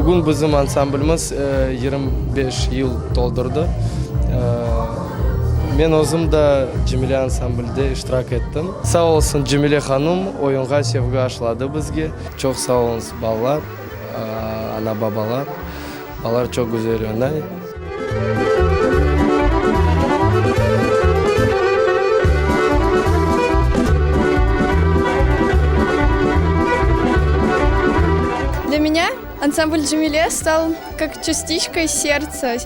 Bugün bizim ansamblimiz 25 yıl toldurdı. Men özüm de Cemile ansamblde iştirak ettim. Sağ olsun Cemile hanum, oyunğa sevgi aşladı bizge. Çoq sağ oluñız, balalar, ana-babalar. Balalar çoq güzel oynay. Для меня ансамбль Джамиле стал как частичкой сердца.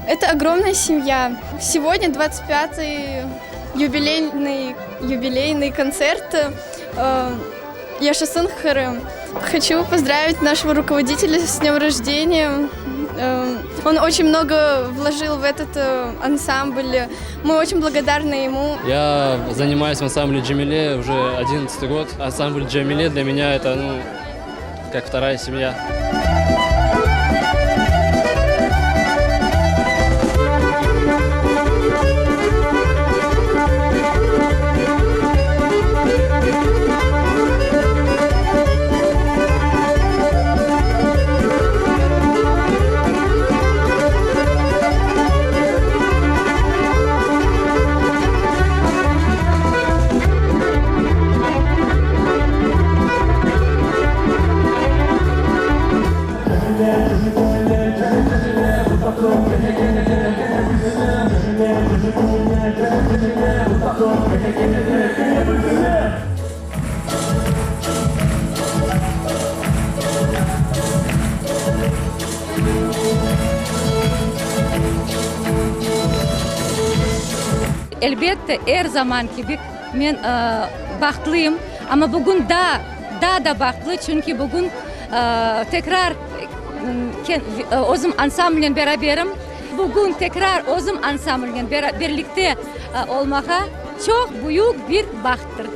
Это огромная семья. Сегодня 25-й юбилейный, юбилейный концерт Yaşasın Qırım! Хочу поздравить нашего руководителя с днем рождения. Он очень много вложил в этот ансамбль. Мы очень благодарны ему. Я занимаюсь в ансамбле Джамиле уже 11 год. Ансамбль Джамиле для меня это, ну, как вторая семья. Elbette, er zaman kibi men bahtlıyım, amma bugün daa, daa da bahtlı, çünki bugün tekrar özüm ansamblnen beraberim. Bugün tekrar özüm ansamblnen birlikte olmağa çoq büyük bir bahttır.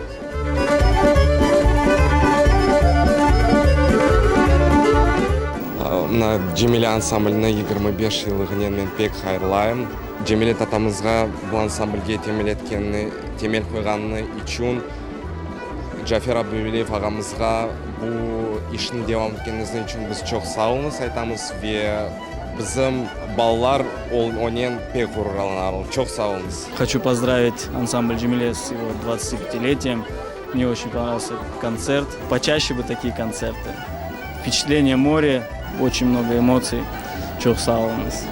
Mına Cemile ansamblini 25 yıllığınen men pek hayırlayım. Cemile tatamızğa bu ansamblge temel etkenini, temel qoyğanı içün, Cafer Abduveliyev ağamızğa bu işni devam etkeniniz içün biz çoq sağ oluñız aytamız ve bizim balalar onen pek ğururlanalar. Çoq sağ oluñız. Хочу поздравить ансамбль Джемиле с его 25-летием. Мне очень понравился концерт. Почаще бы такие концерты. Впечатление море, очень много эмоций. Çoq sağ oluñız.